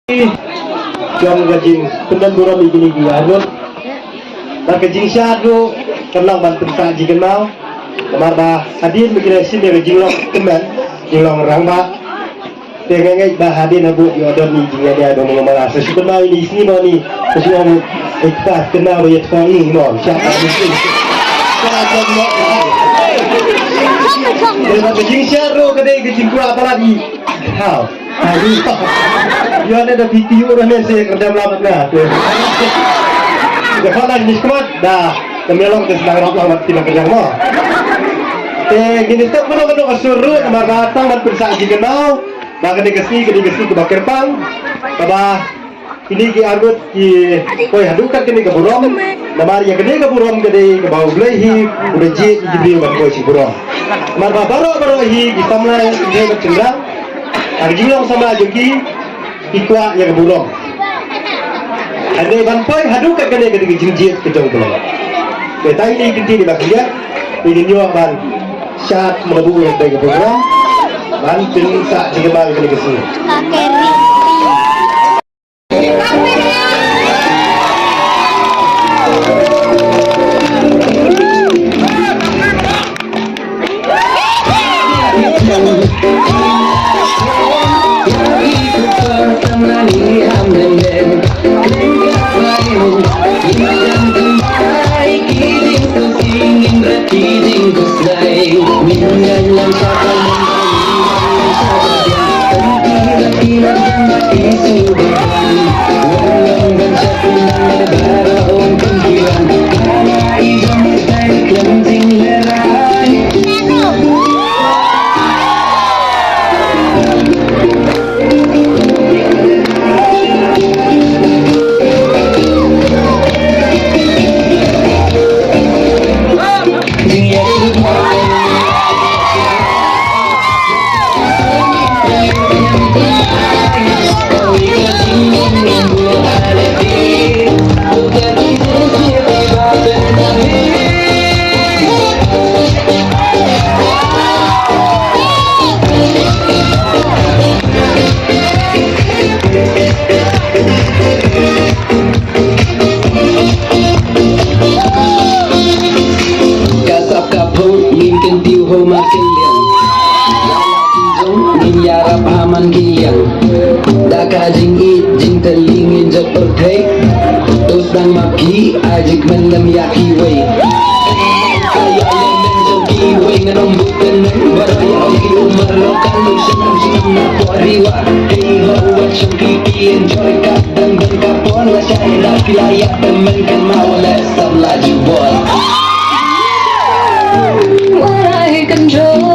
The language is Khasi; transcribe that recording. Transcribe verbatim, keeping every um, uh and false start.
Jong ka jingpynbeit burom ïa kine ki arngut. Bad ka jingshad ruh kan long ban pynsah jingkynmaw. Namar ba hadien ba ki la shim ïa ka jinglong kmen, jinglong rangbah. Te nga ngeit ba hadien haduh ïoh don ïa ka jingïadei ba mala mala. Sa shu kynmaw ïa kine ki sngi mo ni. Sa shu ong, eh, kpa kynmaw ba ïa tpa ïa mo. Shad ba ïa. Te bad ka jingshad ruh ka dei ka jingkwah palat ïa. Haw. Aduh. Ïa ne da phi kyiuh ruh ne se kyrdan lam na. Ïa phi la ni smat da. Kami long te sdang rap lang mat kina kyrdan mo. Te kini step kano kano ka sur ruh namar ba tang ban pynsah jingkynmaw. Ba kane ka sngi, kane ka sngi kaba kyrpang. Kaba Kine ki arngut ki poi haduh kat kane ka burom. Namar ïa kane ka burom ka dei kaba U Blei hi u da jied ïa ki briew ban poi sha burom. Namar ba baroh baroh hi ki samla ki dei ban kynrang. Ar jinglong samla jong ki ki kwah ïa ka burom. Hynrei ban poi haduh kat kane ka dei ka jingjied ka jong U Blei. Te tang ïa kine ki ba khlieh ïa ki ñiuh ban shad merabu ïa ka dei ka burom. Ban pynsah jingkynmaw ïa kane ka sngi. Ka sap ka phut ngin kyntiew ho ma kylliang. Ngin ïarap ha man kylliang. Da ka jingïeit jingtylli ngin jop pyrthei. To sdang ma phi ai jingkmen lem ïa kiwei. Ïa lem jong kiwei ngan ym bud tynmen. Baroh ïa ki umar lo kan lu shnam shnam na poriwa. Hei ho wat shong ki ki enjoy ka. Dang dang ka por la shai la ki la ïa tymmen kan ma wa la sap la ju bor. What I control.